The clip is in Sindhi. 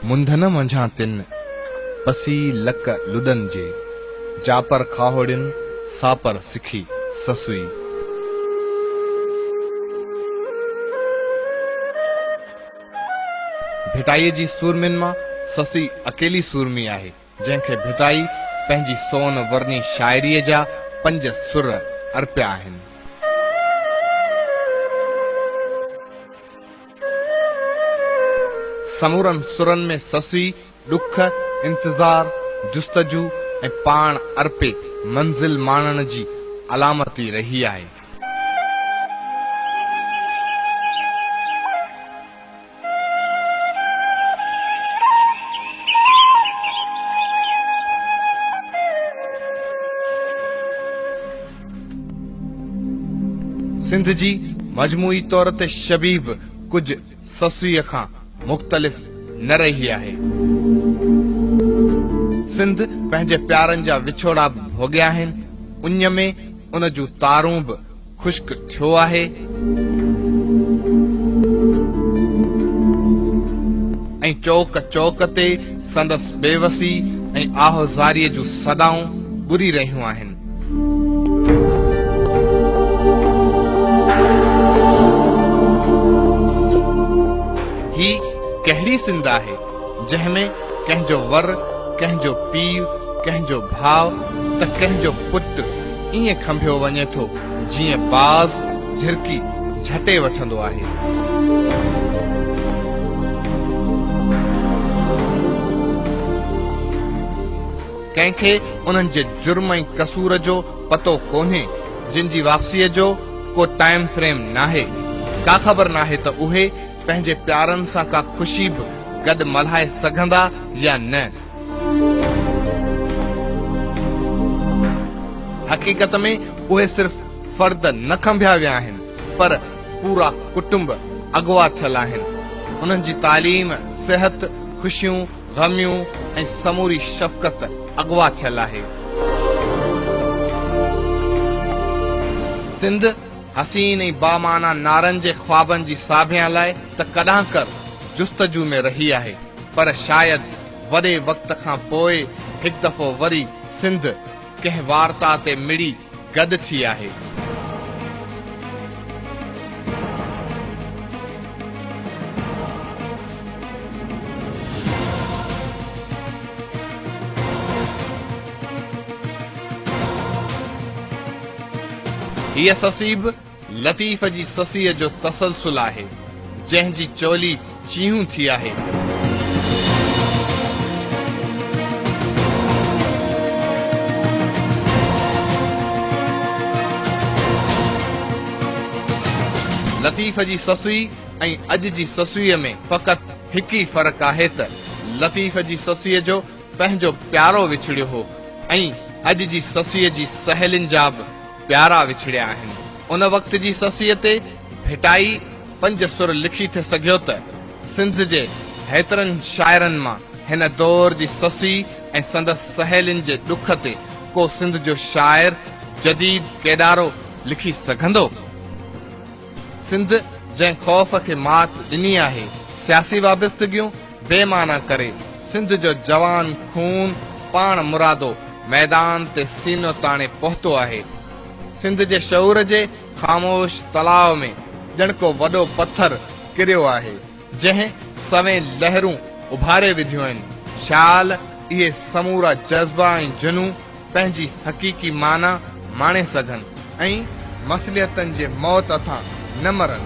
منڌن منجهان تن، پسي لڪ لڏن جي. جاپر کاهوڙين، ساپر سکي سسئي. ڀٽائيء جي سورمين مان سسئي اڪيلي سورمي آهي، جنهن کي ڀٽائي پنهنجي سون ورني شاعريء جا پنج سر ارپيا آهن. سمورن سرن ۾ سسئي ڏک، انتظار، جستجو ۽ پاڻ ارپي منزل ماڻڻ جي علامت ئي رهي آهي. سنڌ جي مجموعي طور تي شبيهه به ڪجهه سسئيء کان مختلف نه رهي آهي. سنڌ پنهنجي پيارن جا وڇوڙا به ڀوڳيا آهن، اڃ ۾ ان جون تارون به خشڪ ٿيو آهي ۽ چوڪ چوڪ تي سندس بيوسي ۽ آه زاريء جون صدائون ٻري رهيون آهن. هي ڪهڙي سنڌ آهي، جنهن ۾ ڪنهن جو ور، ڪنهن جو پيء، ڪنهن جو ڀاء ته ڪنهن جو پٽ ائين کنڀيو وڃي ٿو جيئن باز جهرڪي جهٽي وٺندو آهي. ڪنهن کي انهن جي جرم ۽ قصور جو پتو ڪونهي، جن جي واپسيء جو ڪو ٽائيم فريم ناهي. ڪا خبر ناهي ته اهي پنهنجي پيارن سان ڪا خوشي به گڏ ملهائي سگهندا يا نه. حقيقت ۾ اهي صرف فرد نه کنڀيا ويا آهن پر پورا ڪٽنب اغوا ٿيل آهن. انهن جي تعليم، صحت، خوشيون، غميون ۽ سموري شفقت اغوا ٿيل آهي. سنڌ حسين ۽ بامعنيٰ نعرن جي خوابن جي ساڀيان لاء ته ڪڏهانڪر جستجو ۾ رهي آهي پر شايد وڏي وقت کان پوء هڪ دفعو وري سنڌ ڪنهن وارتا تي مڙي گڏ ٿي آهي. هيء سسي به لطيف جي سسيء جو تسلسل آهي، جنهن جي چولي چيهون ٿي آهي. لطيف جي سسئي ۽ اڄ جي سسئيء ۾ فقط هڪ ئي فرق آهي ته لطيف جي سسئيء جو پنهنجو پيارو وڇڙيو هو ۽ اڄ جي سسئيء جي سهيلين جا به پيارا وڇڙيا آهن. ان وقت جي سسئيء تي ڀٽائي پنج سر لکي ٿي سگهيو ته سنڌ جي هيترن شاعرن مان هن دور جي سسئي ۽ سندس سهيلين جي ڏک تي ڪو سنڌ جو شاعر جديد ڪيڏارو لکي سگهندو؟ سنڌ جنهن خوف کي مات ڏني آهي، سياسي وابستگيون بي معنيٰ ڪري سنڌ جو جوان خون پاڻ مرادو ميدان تي سينو تاڻي پهتو آهي. سنڌ جي شعور جي خاموش تلاء ۾ ڄڻ ڪو وڏو پٿر ڪريو آهي، جنهن سوين لهرون اڀاري وڌيون آهن. شال اهي سمورا جذبا ۽ جنون پنهنجي حقيقي معنيٰ ماڻي سگهن ۽ مصلحتن جي موت هٿان نه مرن.